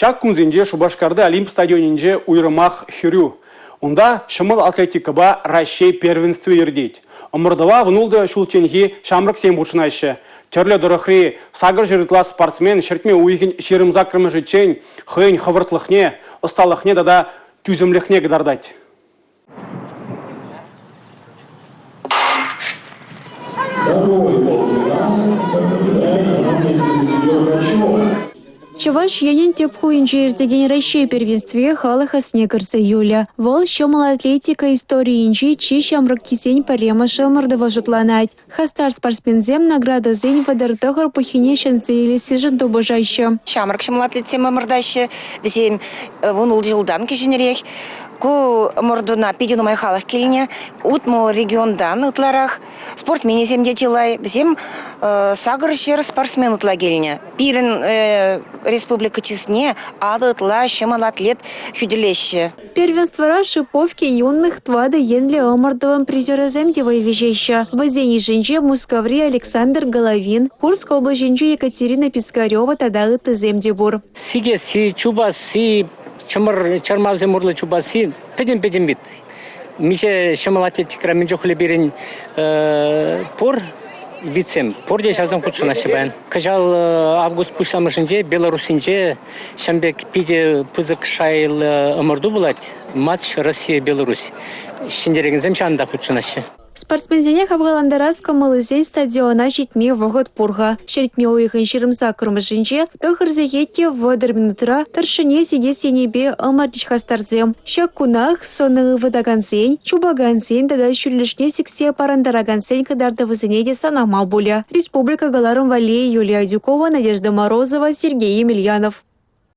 Ҫак кунсенче Шупашкарти Олимп стадионӗнче уйрӑмах хӗрӳ. Унта ҫӑмӑл атлетикӑпа Раҫҫей первенстви иртет. Ӑмӑртӑва 16 ҫулчченхи ҫамрӑксем хутшӑнаҫҫӗ. Тӗрлӗ тӑрӑхри 800 ытла спортсмен ҫӗртме уйӑхӗн 28-мӗшӗччен хӑйӗн хӑвӑртлӑхне, ӑсталӑхне тата тӳсӗмлӗхне кӑтартать. Чӑваш Енӗн тӗп хулинче иртекен Раҫҫей первенстви халӑх ӑсне кӗрсе юлӗ. Вӑл ҫӑмӑл атлетика историйӗнчи чи ҫамрӑккисен пӗрремӗш ӑмӑртӑвӗ шутланать. Хастар спортсменсем наградӑсен 39 пуххине ҫӗнсе илессишӗн тупӑшаҫҫӗ. Ҫамрӑк ҫӑмӑл атлетсем ӑмӑртаҫҫӗ. Вӗсем 16 ҫултан кӗҫӗнрех. Ку ӑмӑртуна питӗ нумай халӑх килнӗ. 60 регионтан ытларах. Спортсменӗсем те чылай. Вӗсем 800 спортсмен ытла килнӗ. Пирӗн республика чысне 50 ытла ҫӑмӑл атлет хӳтӗлеҫҫӗ. Первенствӑра Шиповки юнных тӑватӑ енлӗ ӑмӑртӑвӑн призерӗсем те вӑй виҫеҫҫӗ. Вӗсен йышӗнче Мускаври Александр Головин, Курск облаҫӗнчи Екатерина Пискарева тата ыттисем те пур. Сикесси, чупасси, чӑмӑр чӑрмавсем урлӑ чупасси пӗтӗм-пӗтӗм вид. Миҫе ҫӑмӑл атлетикӑра мӗн чухлӗ пирӗн пур видсем, пурте ҫавсем хутшӑнаҫҫӗ паян. Кӑҫал август пуҫламӑшӗнче Белоруссинче Ҫавӑн пек питӗ пысӑк шайлӑ ӑмӑрту пулать. Матч Россия-Беларусь. Ҫӗнтерекенсем ҫавӑнта хутшӑнаҫҫӗ. Спортсменсене хавхалантарас кӑмӑллисен стадиона ҫитме вӑхӑт пур-ха. Ҫӗртме уйӑхӗн 28-мӗшӗнче 9 сехет те 30 минутра тӑршшӗне сикес енӗпе ӑмӑртӗҫ хастарсем. Ҫак кунах сӑнӑ ывӑтакансен, чупакансен тата ҫӳллӗшне сиксе парӑнтаракансен кӑтартӑвӗсене те сӑнама пулӗ. Республика кӑларӑм валли Юлия Адюкова, Надежда Морозова, Сергей Емельянов.